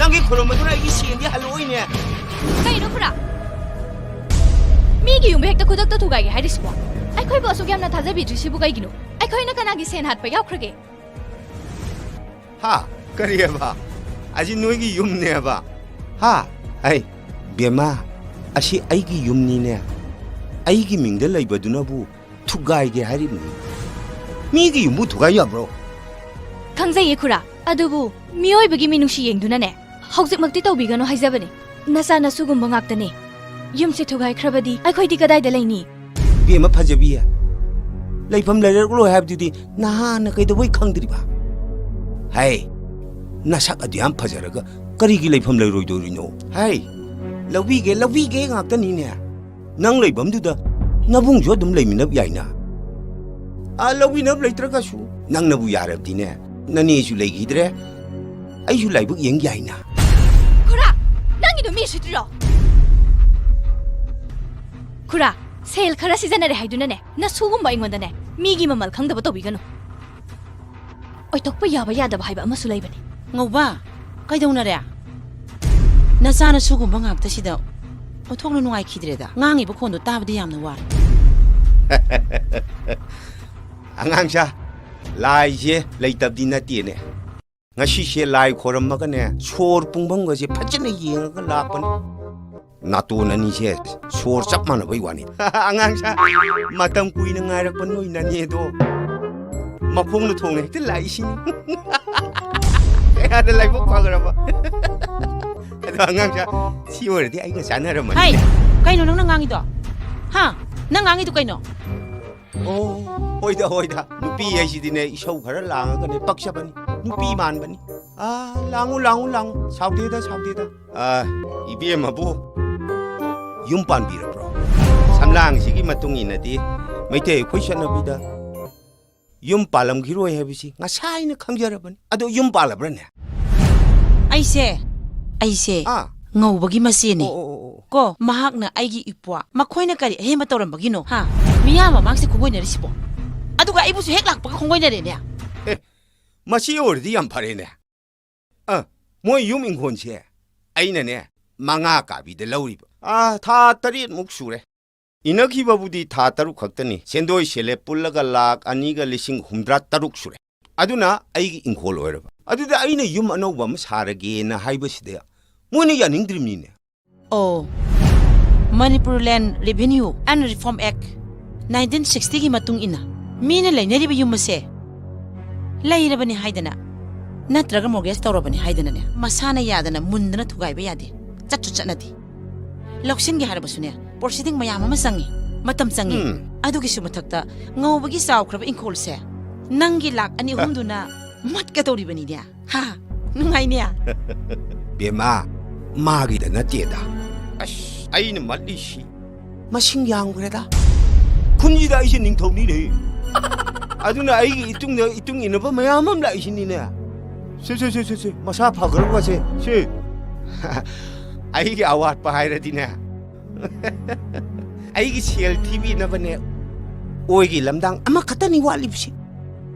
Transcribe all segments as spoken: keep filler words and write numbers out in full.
ꯅꯪꯒꯤ ꯈꯨꯔꯨꯝꯕꯗꯨꯅ ꯑꯩꯒꯤ ꯁꯦꯟꯗꯤ ꯍꯜꯂꯛꯑꯣꯏꯅꯦ꯫ ꯀꯩꯅꯣ ꯈꯨꯔꯥ? ꯃꯤꯒꯤ ꯌꯨꯝꯕꯨ ꯍꯦꯛꯇ ꯈꯨꯗꯛꯇ ꯊꯨꯒꯥꯏꯒꯦ ꯍꯥꯏꯔꯤꯁꯤꯕꯣ? ꯑꯩꯈꯣꯏꯕꯨ ꯑꯁꯨꯛ ꯌꯥꯝꯅ ꯊꯥꯖꯕꯤꯗ꯭ꯔꯤꯁꯤꯕꯨ ꯀꯩꯒꯤꯅꯣ? ꯑꯩꯈꯣꯏꯅ ꯀꯅꯥꯒꯤ ꯁꯦꯟ ꯍꯥꯠꯄ ꯌꯥꯎꯈ꯭ꯔꯒꯦ? ꯍꯥ? ꯀꯔꯤꯑꯕ? ꯑꯁꯤ ꯅꯣꯏꯒꯤ ꯌꯨꯝꯅꯦꯕ? ꯍꯥ? ꯍꯩ, ꯕꯦꯝꯃ, ꯑꯁꯤ ꯑꯩꯒꯤ ꯌꯨꯝꯅꯤꯅꯦ꯫ ꯑꯩꯒꯤ ꯃꯤꯡꯗ ꯂꯩꯕꯗꯨꯅꯕꯨ ꯊꯨꯒꯥꯏꯒꯦ ꯍꯥꯏꯔꯤꯕꯅꯤ꯫ ꯃꯤꯒꯤ ꯌꯨꯝꯕꯨ ꯊꯨꯒꯥꯏ ꯌꯥꯕ꯭ꯔꯣ? ꯈꯪꯖꯩꯌꯦ ꯈꯨꯔꯥ, ꯑꯗꯨꯕꯨ ꯃꯤꯑꯣꯏꯕꯒꯤ ꯃꯤꯅꯨꯡꯁꯤ ꯌꯦꯡꯗꯨꯅꯅꯦ, ꯍꯧꯖꯤꯛꯃꯛꯇꯤ ꯇꯧꯕꯤꯒꯅꯨ ꯍꯥꯏꯖꯕꯅꯤ꯫ ꯅꯆꯥ ꯅꯁꯨꯒꯨꯝꯕ ꯉꯥꯛꯇꯅꯤ꯫ ꯌꯨꯝꯁꯦ ꯊꯨꯒꯥꯏꯈ꯭ꯔꯕꯗꯤ ꯑꯩꯈꯣꯏꯗꯤ ꯀꯗꯥꯏꯗ ꯂꯩꯅꯤ? ꯏꯕꯦꯝꯃ ꯐꯖꯕꯤ, ꯂꯩꯐꯝ ꯂꯩꯔꯛꯂꯣꯏ ꯍꯥꯏꯕꯗꯨꯗꯤ ꯅꯍꯥꯟꯅ ꯀꯩꯗꯧꯕꯩ ꯈꯪꯗ꯭ꯔꯤꯕ? ꯍꯩ, ꯅꯁꯛ ꯑꯗꯨ ꯌꯥꯝ ꯐꯖꯔꯒ ꯀꯔꯤꯒꯤ ꯂꯩꯐꯝ ꯂꯩꯔꯣꯏꯗꯧꯔꯤꯅꯣ? ꯍꯩ, ꯂꯧꯕꯤꯒꯦ, ꯂꯧꯕꯤꯒꯦ ꯉꯥꯛꯇꯅꯤꯅꯦ꯫ ꯅꯪ ꯂꯩꯐꯝꯗꯨꯗ ꯅꯕꯨꯡꯁꯨ ꯑꯗꯨꯝ ꯂꯩꯃꯤꯟꯅꯕ ꯌꯥꯏꯅ꯫ ꯑꯥ, ꯂꯧꯕꯤꯅꯕ ꯂꯩꯇ꯭ꯔꯒꯁꯨ ꯅꯪꯅꯕꯨ ꯌꯥꯔꯕꯗꯤꯅꯦ, ꯅꯅꯦꯁꯨ ꯂꯩꯈꯤꯗ꯭ꯔꯦ, ꯑꯩꯁꯨ ꯂꯥꯏꯕꯛ ꯌꯦꯡ ꯌꯥꯏꯅ꯫ ꯈꯨꯔꯥ, ꯅꯪꯒꯤꯗꯣ ꯃꯤ ꯎꯁꯤꯠꯇ꯭ꯔꯤꯔꯣ? ꯈꯨꯔꯥ, ꯁꯦꯜ ꯈꯔ ꯁꯤꯖꯤꯟꯅꯔꯦ ꯍꯥꯏꯗꯨꯅꯅꯦ, ꯅꯁꯨꯒꯨꯝꯕ ꯑꯩꯉꯣꯟꯗꯅꯦ ꯃꯤꯒꯤ ꯃꯃꯜ ꯈꯪꯗꯕ ꯇꯧꯕꯤꯒꯅꯨ꯫ ꯑꯣꯏꯊꯣꯛꯄ ꯌꯥꯕ ꯌꯥꯗꯕ ꯍꯥꯏꯕ ꯑꯃꯁꯨ ꯂꯩꯕꯅꯤ꯫ ꯉꯧꯕ, ꯀꯩꯗꯧꯅꯔꯦ? ꯅꯆꯥꯅꯁꯨꯒꯨꯝꯕ ꯉꯥꯛꯇꯁꯤꯗ ꯑꯣꯟꯊꯣꯛꯅ ꯅꯨꯡꯉꯥꯏꯈꯤꯗ꯭ꯔꯦꯗ꯫ ꯉꯥꯡꯉꯤꯕ ꯈꯣꯟꯗꯣ ꯇꯥꯕꯗ ꯌꯥꯝꯅ ꯋꯥꯔꯦ꯫ ꯑꯉꯥꯡꯁꯥ, ꯂꯥꯏꯁꯦ ꯂꯩꯇꯕꯗꯤ ꯅꯠꯇꯦꯅꯦ꯫ ꯉꯁꯤꯁꯦ ꯂꯥꯏ ꯈꯣꯏꯔꯝꯃꯒꯅꯦ, ꯁꯣꯔ ꯄꯨꯡꯐꯝꯒꯁꯦ ꯐꯖꯅ ꯌꯦꯡꯉꯒ ꯂꯥꯛꯄꯅꯤ꯫ ꯅꯥꯇꯣꯟ ꯑꯅꯤꯁꯦ ꯁꯣꯔ ꯆꯞ ꯃꯥꯟꯅꯕꯩ ꯋꯥꯅꯤ꯫ ꯑꯉꯥꯡꯁꯥ, ꯃꯇꯝ ꯀꯨꯏꯅ ꯉꯥꯏꯔꯛꯄ ꯅꯣꯏ ꯅꯅꯦꯗꯣ ꯃꯈꯣꯡꯅ ꯊꯣꯡꯅ ꯍꯦꯛꯇ ꯂꯥꯛꯏꯁꯤꯅꯤ꯫ ꯀꯌꯥꯗ ꯂꯥꯏꯕꯛ ꯐꯈ꯭ꯔꯕ꯫ ꯑꯗꯣ ꯑꯉꯥꯡꯁꯥ, ꯁꯤ ꯑꯣꯏꯔꯗꯤ ꯑꯩꯒ ꯆꯥꯟꯅꯔꯝꯃꯅꯤ꯫ ꯍꯩ, ꯀꯩꯅꯣ ꯅꯪꯅ ꯉꯥꯡꯉꯤꯗꯣ? ꯍꯥ? ꯅꯪ ꯉꯥꯡꯉꯤꯗꯣ ꯀꯩꯅꯣ? ꯑꯣ, ꯍꯣꯏꯗ, ꯍꯣꯏꯗ꯫ ꯅꯨꯄꯤ ꯍꯥꯏꯁꯤꯗꯤꯅꯦ, ꯏꯁꯧ ꯈꯔ ꯂꯥꯡꯉꯒꯅꯦ, ꯄꯛꯆꯕꯅꯤ꯫ ꯅꯨꯄꯤ ꯃꯥꯟꯕꯅꯤ꯫ ꯑꯥ, ꯂꯥꯡꯉꯨ, ꯂꯥꯡꯉꯨ, ꯂꯥꯡꯉꯨ꯫ ꯁꯥꯎꯗꯦꯗ, ꯁꯥꯎꯗꯦꯗ꯫ ꯑꯥ, ꯏꯕꯦꯝꯃꯕꯨ ꯌꯨꯝ ꯄꯥꯟꯕꯤꯔꯕ꯭ꯔꯣ? ꯁꯝꯂꯥꯡꯁꯤꯒꯤ ꯃꯇꯨꯡ ꯏꯟꯅꯗꯤ ꯃꯩꯇꯩ ꯑꯩꯈꯣꯏ ꯆꯠꯅꯕꯤꯗ ꯌꯨꯝ ꯄꯥꯜꯂꯝꯈꯤꯔꯣꯏ ꯍꯥꯏꯕꯁꯤ ꯉꯁꯥꯏꯅ ꯈꯪꯖꯔꯕꯅꯤ꯫ ꯑꯗꯣ ꯌꯨꯝ ꯄꯥꯜꯂꯕ꯭ꯔꯅꯦ? ꯑꯩꯁꯦ, ꯑꯩꯁꯦ ꯑꯥ꯫ ꯉꯧꯕꯒꯤ ꯃꯆꯦꯅꯤ꯫ ꯑꯣ, ꯑꯣ, ꯑꯣ, ꯑꯣ꯫ ꯀꯣ, ꯃꯍꯥꯛꯅ ꯑꯩꯒꯤ ꯏꯄ꯭ꯋꯥ꯫ ꯃꯈꯣꯏꯅ ꯀꯔꯤ ꯑꯍꯦꯟꯕ ꯇꯧꯔꯝꯕꯒꯤꯅꯣ? ꯍꯥ? ꯃꯤꯌꯥꯝ ꯃꯃꯥꯡꯁꯦ ꯈꯣꯡꯒꯣꯏꯅꯔꯤꯁꯤꯕꯣ? ꯑꯗꯨꯒ ꯑꯩꯕꯨꯁꯨ ꯍꯦꯛ ꯂꯥꯛꯄꯒ ꯈꯣꯡꯒꯣꯏꯅꯔꯦꯅꯦ꯫ ꯑꯦ, ꯃꯁꯤ ꯑꯣꯏꯔꯗꯤ ꯌꯥꯝ ꯐꯔꯦꯅꯦ꯫ ꯑ, ꯃꯣꯏ ꯌꯨꯝ ꯏꯪꯈꯣꯜꯁꯦ ꯑꯩꯅꯅꯦ ꯃꯉꯥ ꯀꯥꯕꯤꯗ ꯂꯧꯔꯤꯕ꯫ ꯑꯥ, ꯊꯥ ꯇꯔꯦꯠꯃꯨꯛ ꯁꯨꯔꯦ꯫ ꯏꯅꯈꯤꯕꯕꯨꯗꯤ ꯊꯥ ꯇꯔꯨꯛ ꯈꯛꯇꯅꯤ꯫ ꯁꯦꯟꯗꯣꯏ ꯁꯦꯂꯦꯞ ꯄꯨꯜꯂꯒ ꯂꯥꯛ ꯑꯅꯤꯒ ꯂꯤꯁꯤꯡ ꯍꯨꯝꯗ꯭ꯔꯥ ꯇꯔꯨꯛ ꯁꯨꯔꯦ꯫ ꯑꯗꯨꯅ ꯑꯩꯒꯤ ꯏꯪꯈꯣꯜ ꯑꯣꯏꯔꯕ꯫ ꯑꯗꯨꯗ ꯑꯩꯅ ꯌꯨꯝ ꯑꯅꯧꯕ ꯑꯃ ꯁꯥꯔꯒꯦꯅ ꯍꯥꯏꯕꯁꯤꯗ ꯃꯣꯏꯅ ꯌꯥꯅꯤꯡꯗ꯭ꯔꯤꯕꯅꯤꯅꯦ꯫ ꯑꯣ, Manipur Land Revenue and Reform Act nineteen sixty ꯒꯤ ꯃꯇꯨꯡ ꯏꯟꯅ ꯃꯤꯅ ꯂꯩꯅꯔꯤꯕ ꯌꯨꯝ ꯑꯁꯦ ꯂꯩꯔꯕꯅꯤ ꯍꯥꯏꯗꯅ ꯅꯠꯇ꯭ꯔꯒ mortgage ꯇꯧꯔꯕꯅꯤ ꯍꯥꯏꯗꯅꯅꯦ ꯃꯁꯥꯅ ꯌꯥꯗꯅ ꯃꯨꯟꯗꯅ ꯊꯨꯒꯥꯏꯕ ꯌꯥꯗꯦ, ꯆꯠꯁꯨ ꯆꯠꯅꯗꯦ꯫ ꯂꯧꯁꯤꯟꯒꯦ ꯍꯥꯏꯔꯕꯁꯨꯅꯦ proceeding ꯃꯌꯥꯝ ꯑꯃ ꯆꯪꯉꯤ, ꯃꯇꯝ ꯆꯪꯉꯤ꯫ ꯎꯝ꯫ ꯑꯗꯨꯒꯤꯁꯨ ꯃꯊꯛꯇ ꯉꯧꯕꯒꯤ ꯆꯥꯎꯈ꯭ꯔꯕ ꯏꯪꯈꯣꯜꯁꯦ ꯅꯪꯒꯤ ꯂꯥꯛ ꯑꯅꯤ ꯑꯍꯨꯝꯗꯨꯅ ꯃꯠꯀꯗꯧꯔꯤꯕꯅꯤꯅꯦ꯫ ꯍꯥ, ꯅꯨꯡꯉꯥꯏꯅꯦ꯫ ꯕꯦꯝꯃ, ꯃꯥꯒꯤꯗ ꯅꯠꯇꯦꯗ꯫ ꯑꯁ, ꯑꯩꯅ ꯃꯠꯂꯤꯁꯤ ꯃꯁꯤꯡ ꯌꯥꯝꯈ꯭ꯔꯦꯗ꯫ ꯈꯨꯟꯁꯤꯗ ꯑꯩꯁꯦ ꯅꯤꯡꯊꯧꯅꯤꯅꯦ꯫ ꯑꯗꯨꯅ ꯑꯩꯒꯤ ꯏꯇꯨꯡꯗ ꯏꯇꯨꯡ ꯏꯟꯅꯕ ꯃꯌꯥꯝ ꯑꯃ ꯂꯥꯛꯏꯁꯤꯅꯤꯅꯦ꯫ ꯁꯦ, ꯁꯦ, ꯁꯦ, ꯁꯦ, ꯁꯦ, ꯃꯁꯥ ꯐꯈ꯭ꯔꯕꯒꯁꯦ, ꯁꯦ꯫ ꯑꯩꯒꯤ ꯑꯋꯥꯠꯄ ꯍꯥꯏꯔꯗꯤꯅꯦ, ꯑꯩꯒꯤ ꯁꯦꯜ ꯊꯤꯕꯤꯅꯕꯅꯦ ꯑꯣꯏꯒꯤ ꯂꯝꯗꯥꯡ ꯑꯃꯈꯛꯇꯅꯤ ꯋꯥꯠꯂꯤꯕꯁꯤ꯫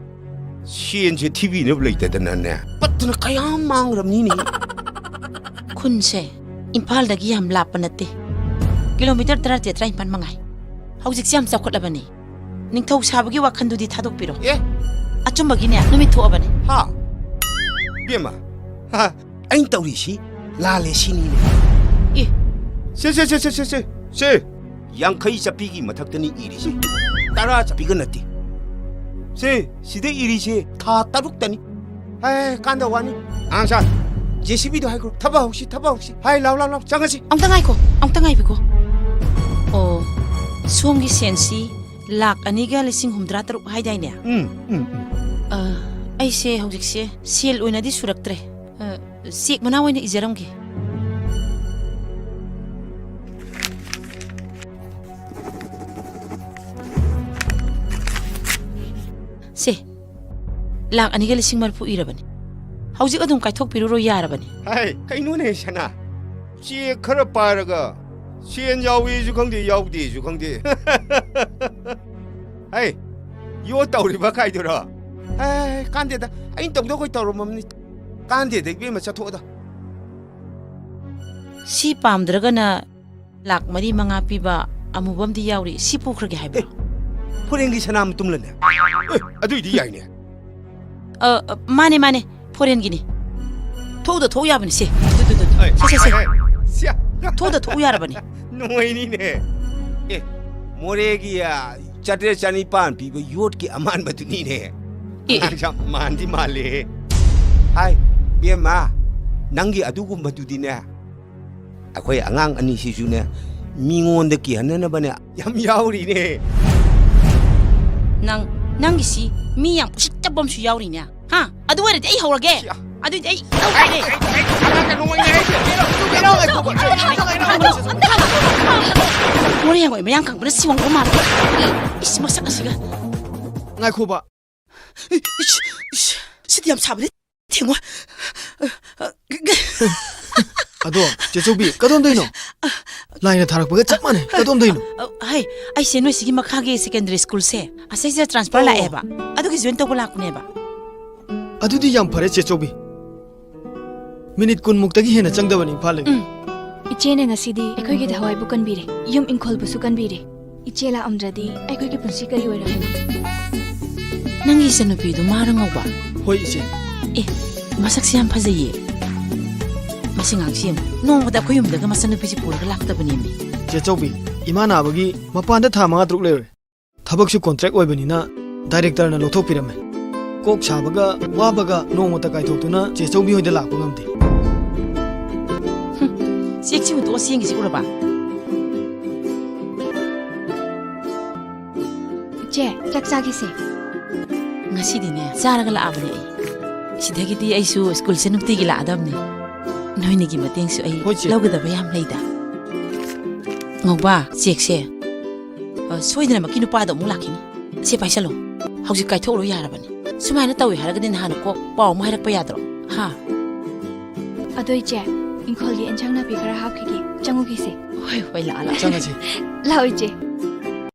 ꯁꯦꯟꯁꯦ ꯊꯤꯕꯤꯅꯕ ꯂꯩꯇꯗꯅꯅꯦ ꯄꯠꯇꯅ ꯀꯌꯥꯝ ꯃꯥꯡꯈ꯭ꯔꯕꯅꯤꯅꯦ꯫ ꯈꯨꯟꯁꯦ ꯏꯝꯐꯥꯜꯗꯒꯤ ꯌꯥꯝ ꯂꯥꯞꯄ ꯅꯠꯇꯦ, ꯀꯤꯂꯣꯃꯤꯇꯔ ꯇꯔꯥꯇꯔꯦꯠ ꯇꯔꯥꯅꯤꯄꯥꯟ ꯃꯉꯥꯏ꯫ ꯍꯧꯖꯤꯛꯁꯦ ꯌꯥꯝ ꯆꯥꯎꯈꯠꯂꯕꯅꯤ꯫ ꯅꯤꯡꯊꯧ ꯁꯥꯕꯒꯤ ꯋꯥꯈꯜꯗꯨꯗꯤ ꯊꯥꯗꯣꯛꯄꯤꯔꯣ꯫ ꯑꯦ? ꯑꯆꯨꯝꯕꯒꯤꯅꯦ ꯅꯨꯃꯤꯠ ꯊꯣꯛꯑꯕꯅꯤ꯫ ꯍꯥ? ꯏꯕꯦꯝꯃ, ꯍꯥ, ꯑꯩꯅ ꯇꯧꯔꯤꯁꯤ ꯂꯥꯜꯂꯦ ꯁꯤꯅꯤꯅꯦ꯫ ꯑꯦ? ꯁꯦ, ꯁꯦ, ꯁꯦ, ꯁꯦ, ꯁꯦ, ꯁꯦ, ꯁꯦ꯫ ꯌꯥꯡꯈꯩ ꯆꯠꯄꯤꯒꯤ ꯃꯊꯛꯇꯅꯤ ꯏꯔꯤꯁꯤ꯫ ꯇꯔꯥ ꯆꯠꯄꯤꯒ ꯅꯠꯇꯦ꯫ ꯁꯦ, ꯁꯤꯗ ꯏꯔꯤꯁꯦ ꯊꯥ ꯇꯔꯨꯛꯇꯅꯤ꯫ ꯑꯦ, ꯀꯥꯟꯗ ꯋꯥꯅꯤ꯫ ꯑꯉꯥꯡ ꯁꯥ, JCBꯗꯣ ꯍꯥꯏꯈ꯭ꯔꯣ꯫ ꯊꯕꯛ ꯍꯧꯁꯤ, ꯊꯕꯛ ꯍꯧꯁꯤ꯫ ꯍꯥꯏ, ꯂꯥꯎ, ꯂꯥꯎ, ꯂꯥꯎ, ꯆꯪꯉꯁꯤ꯫ ꯑꯝꯇ ꯉꯥꯏꯈꯣ, ꯑꯝꯇ ꯉꯥꯏꯕꯤꯈꯣ꯫ ꯑꯣ, ꯁꯣꯝꯒꯤ ꯁꯦꯟꯁꯤ ꯂꯥꯛ ꯑꯅꯤꯒ ꯂꯤꯁꯤꯡ ꯍꯨꯝꯗ꯭ꯔꯥ ꯇꯔꯨꯛ ꯍꯥꯏꯗꯥꯏꯅꯦ? ꯎꯝ, ꯎꯝ, ꯎꯝ꯫ ꯑ, ꯑꯩꯁꯦ ꯍꯧꯖꯤꯛꯁꯦ ꯁꯦꯜ ꯑꯣꯏꯅꯗꯤ ꯁꯨꯔꯛꯇ꯭ꯔꯦ꯫ ꯑ, ꯆꯦꯛ ꯃꯅꯥ ꯑꯣꯏꯅ ꯏꯖꯔꯝꯒꯦ꯫ ꯁꯦ, ꯂꯥꯛ ꯑꯅꯤꯒ ꯂꯤꯁꯤꯡ ꯃꯔꯤꯐꯨ ꯏꯔꯕꯅꯤ꯫ ꯍꯧꯖꯤꯛ ꯑꯗꯨꯝ ꯀꯥꯏꯊꯣꯛꯄꯤꯔꯨꯔꯣ, ꯌꯥꯔꯕꯅꯤ꯫ ꯍꯥꯏ, ꯀꯩꯅꯣꯅꯦ ꯁꯅꯥ? ꯆꯦꯛ ꯈꯔ ꯄꯥꯏꯔꯒ ꯁꯦꯟ ꯌꯥꯎꯏꯁꯨ ꯈꯪꯗꯦ, ꯌꯥꯎꯗꯦꯁꯨ ꯈꯪꯗꯦ꯫ ꯍꯩ, ꯌꯣ ꯇꯧꯔꯤꯕ ꯀꯥꯏꯗꯨꯔꯣ? ꯑꯦ, ꯀꯥꯟꯗꯦꯗ, ꯑꯩꯅ ꯇꯧꯗꯧꯈꯣꯏ ꯇꯧꯔꯝꯃꯕꯅꯤ꯫ ꯀꯥꯟꯗꯦꯗ ꯏꯕꯦꯝꯃ, ꯆꯠꯊꯣꯛꯑꯗ꯫ ꯁꯤ ꯄꯥꯝꯗ꯭ꯔꯒꯅ ꯂꯥꯛ ꯃꯔꯤ ꯃꯉꯥ ꯄꯤꯕ ꯑꯃꯨꯕ ꯑꯃꯗꯤ ꯌꯥꯎꯔꯤ, ꯁꯤ ꯄꯨꯈ꯭ꯔꯒꯦ ꯍꯥꯏꯕ꯭ꯔꯣ? ꯑꯦ, ꯐꯣꯔꯦꯟꯒꯤ ꯁꯅꯥ ꯃꯇꯨꯝꯂꯅꯦ? ꯑꯦ, ꯑꯗꯨꯏꯗꯤ ꯌꯥꯏꯅꯦ꯫ ꯑ, ꯑ, ꯃꯥꯅꯦ, ꯃꯥꯅꯦ, ꯐꯣꯔꯦꯟꯒꯤꯅꯤ꯫ ꯊꯣꯛꯎꯗ ꯊꯣꯛꯎ ꯌꯥꯕꯅꯤ, ꯁꯦ꯫ ꯇꯨ, ꯇꯨ, ꯇꯨ, ꯇꯨ꯫ ꯑꯩ, ꯁꯦ, ꯁꯦ, ꯁꯦ꯫ ꯑꯩ, ꯁꯤꯌꯥ꯫ ꯊꯣꯛꯎꯗ ꯊꯣꯛꯎ ꯌꯥꯔꯕꯅꯤ꯫ ꯅꯣꯏꯅꯤꯅꯦ꯫ ꯑꯦ, ꯃꯣꯔꯦꯒꯤ, ꯑ, ꯆꯥꯇ꯭ꯔꯦꯠ ꯆꯅꯤꯄꯥꯟ ꯄꯤꯕ ꯌꯣꯠꯀꯤ ꯑꯃꯥꯟꯕꯗꯨꯅꯤꯅꯦ꯫ ꯑꯦ, ꯑꯦ꯫ ꯑꯉꯥꯡꯁꯦ ꯌꯥꯝ ꯃꯥꯟꯗꯤ ꯃꯥꯜꯂꯦꯍꯦ꯫ ꯍꯥꯏ, ꯏꯕꯦꯝꯃ, ꯅꯪꯒꯤ ꯑꯗꯨꯒꯨꯝꯕꯗꯨꯗꯤꯅꯦ, ꯑꯩꯈꯣꯏ ꯑꯉꯥꯡ ꯑꯅꯤꯁꯤꯁꯨꯅꯦ, ꯃꯤꯉꯣꯟꯗ ꯀꯤꯍꯟꯅꯅꯕꯅꯦ, ꯌꯥꯝ ꯌꯥꯎꯔꯤꯅꯦ꯫ ꯅꯪ, ꯅꯪꯒꯤꯁꯤ ꯃꯤ ꯌꯥꯝ ꯎꯁꯤꯠꯇꯕ ꯑꯃꯁꯨ ꯌꯥꯎꯔꯤꯅꯦ꯫ ꯍꯥ? ꯑꯗꯨ ꯑꯣꯏꯔꯗꯤ ꯑꯩ ꯍꯧꯔꯒꯦ꯫ ꯁꯤꯌꯥ꯫ ꯑꯗꯨꯗꯤ ꯑꯩ ꯍꯧꯔꯒꯦ꯫ ꯑꯩ, ꯑꯩ, ꯑꯩ, ꯑꯉꯥꯡ ꯀꯩꯅꯣ ꯑꯣꯏꯅ ꯑꯩ, ꯀꯩꯅꯣ, ꯀꯩꯅꯣ, ꯀꯩꯅꯣ, ꯀꯩꯅꯣ, ꯀꯩꯅꯣ꯫ ꯃꯣꯔꯦ ꯍꯪꯉꯣꯏ ꯃꯌꯥꯡ ꯀꯪꯕꯅ ꯁꯤꯋꯥꯡ ꯃꯥꯜꯂꯦ꯫ ꯏꯁ, ꯃꯁꯛ ꯑꯁꯤꯒ꯫ ꯉꯥꯏꯈꯣꯕ꯫ ꯏꯁ, ꯏꯁ, ꯁꯤꯗꯤ ꯌꯥꯝ ꯁꯥꯕꯅꯤ꯫ ꯊꯦꯡꯉꯣ꯫ ꯑꯗꯣ, ꯆꯦꯆꯧꯕꯤ, ꯀꯗꯣꯝꯗꯩꯅꯣ? ꯂꯥꯏꯅ ꯊꯥꯔꯛꯄꯒ ꯆꯞ ꯃꯥꯟꯅꯩ꯫ ꯀꯗꯣꯝꯗꯩꯅꯣ? ꯑ, ꯍꯩ, ꯑꯩꯁꯦ ꯅꯣꯏ ꯁꯤꯒꯤ ꯃꯈꯥꯒꯤ secondary schoolꯁꯦ, ꯑꯁꯤꯁꯤꯗ transfer ꯑꯣ꯫ ꯂꯥꯛꯑꯦꯕ꯫ ꯑꯗꯨꯒꯤ join ꯇꯧꯕ ꯂꯥꯛꯄꯅꯦꯕ꯫ ꯑꯗꯨꯗꯤ ꯌꯥꯝ ꯐꯔꯦ, ꯆꯦꯆꯧꯕꯤ꯫ ꯃꯤꯅꯤꯠ ꯀꯨꯟ ꯃꯨꯛꯇꯒꯤ ꯍꯦꯟꯅ ꯆꯪꯗꯕꯅꯤ ꯏꯝꯐꯥꯜꯗꯒꯤ꯫ ꯎꯝ꯫ ꯏꯆꯦꯅ ꯉꯁꯤꯗꯤ ꯑꯩꯈꯣꯏꯒꯤ ꯊꯋꯥꯏꯕꯨ ꯀꯟꯕꯤꯔꯦ, ꯌꯨꯝ ꯏꯪꯈꯣꯜꯕꯨꯁꯨ ꯀꯟꯕꯤꯔꯦ꯫ ꯏꯆꯦ ꯂꯥꯛꯑꯝꯗ꯭ꯔꯗꯤ ꯑꯩꯈꯣꯏꯒꯤ ꯄꯨꯟꯁꯤ ꯀꯔꯤ ꯑꯣꯏꯔꯝꯒꯅꯤ? ꯅꯪꯒꯤ ꯏꯆꯟꯅꯨꯄꯤꯗꯨ ꯃꯥꯔ ꯉꯧꯕ? ꯍꯣꯏ, ꯏꯆꯦ꯫ ꯑꯦ, ꯃꯁꯛꯁꯦ ꯌꯥꯝ ꯐꯖꯩꯌꯦ꯫ ꯃꯁꯤ ꯉꯥꯡꯁꯤ ꯌꯦꯡꯉꯨ꯫ ꯅꯣꯡꯃꯗ ꯑꯩꯈꯣꯏ ꯌꯨꯝꯗꯒ ꯃꯆꯟꯅꯨꯄꯤꯁꯤ ꯄꯨꯔꯒ ꯂꯥꯛꯇꯕꯅꯦꯃꯤ꯫ ꯆꯦ ꯆꯧꯕꯤ, ꯏꯃꯥ ꯅꯥꯕꯒꯤ ꯃꯄꯥꯟꯗ ꯊꯥ ꯃꯉꯥ ꯇꯔꯨꯛ ꯂꯩꯔꯨꯔꯦ꯫ ꯊꯕꯛꯁꯨ contract ꯑꯣꯏꯕꯅꯤꯅ directorꯅ ꯂꯧꯊꯣꯛꯄꯤꯔꯝꯃꯦ꯫ ꯀꯣꯛ ꯁꯥꯕꯒ ꯋꯥꯕꯒ ꯅꯣꯡꯃꯇ ꯀꯥꯏꯊꯣꯛꯇꯨꯅ ꯆꯦ ꯆꯧꯕꯤ ꯍꯣꯏꯗ ꯂꯥꯛꯄ ꯉꯝꯗꯦ꯫ ꯍꯨꯝ, ꯆꯦꯛꯁꯤ ꯍꯨꯟꯇꯣꯛꯑ ꯆꯦꯟꯒꯤꯁꯤ ꯎꯔꯕ? ꯏꯆꯦ, ꯆꯥꯛ ꯆꯥꯈꯤꯁꯦ꯫ ꯉꯁꯤꯗꯤꯅꯦ, ꯆꯥꯔꯒ ꯂꯥꯛꯑꯕꯅꯦ ꯑꯩ꯫ ꯁꯤꯗꯒꯤꯗꯤ ꯑꯩꯁꯨ schoolꯁꯦ ꯅꯨꯡꯇꯤꯒꯤ ꯂꯥꯛꯑꯗꯕꯅꯦ꯫ ꯅꯣꯏꯅꯤꯒꯤ ꯃꯇꯦꯡꯁꯨ ꯑꯩ ꯍꯣꯏ, ꯆꯦ꯫ ꯂꯧꯒꯗꯕ ꯌꯥꯝ ꯂꯩꯗ꯫ ꯉꯧꯕ, ꯆꯦꯛꯁꯦ, ꯑ, ꯁꯣꯏꯗꯅꯃꯛꯀꯤ ꯅꯨꯄꯥꯗꯣ ꯑꯃꯨꯛ ꯂꯥꯛꯈꯤꯅꯤ꯫ ꯁꯦ, ꯄꯥꯏꯁꯜꯂꯣ꯫ ꯍꯧꯖꯤꯛ ꯀꯥꯏꯊꯣꯛꯎꯔꯣ ꯌꯥꯔꯕꯅꯦ꯫ ꯁꯨꯃꯥꯏꯅ ꯇꯧꯏ ꯍꯥꯏꯔꯒꯗꯤ ꯅꯍꯥꯟꯅ ꯀꯣꯛ ꯄꯥꯎ ꯑꯃ ꯍꯥꯏꯔꯛꯄ ꯌꯥꯗ꯭ꯔꯣ? ꯍꯥ? ꯑꯗꯣ ꯏꯆꯦ, ꯏꯪꯈꯣꯜꯒꯤ ꯏꯟꯁꯥꯡ ꯅꯥꯄꯤ ꯈꯔ ꯍꯥꯞꯈꯤꯒꯦ꯫ ꯆꯪꯉꯨꯈꯤꯁꯦ꯫ ꯍꯣꯏ, ꯍꯣꯏ, ꯂꯥꯛꯑꯣ, ꯂꯥꯛꯑꯣ꯫ ꯆꯪꯉꯁꯤ꯫ ꯂꯥꯛꯑꯣ ꯏꯆꯦ꯫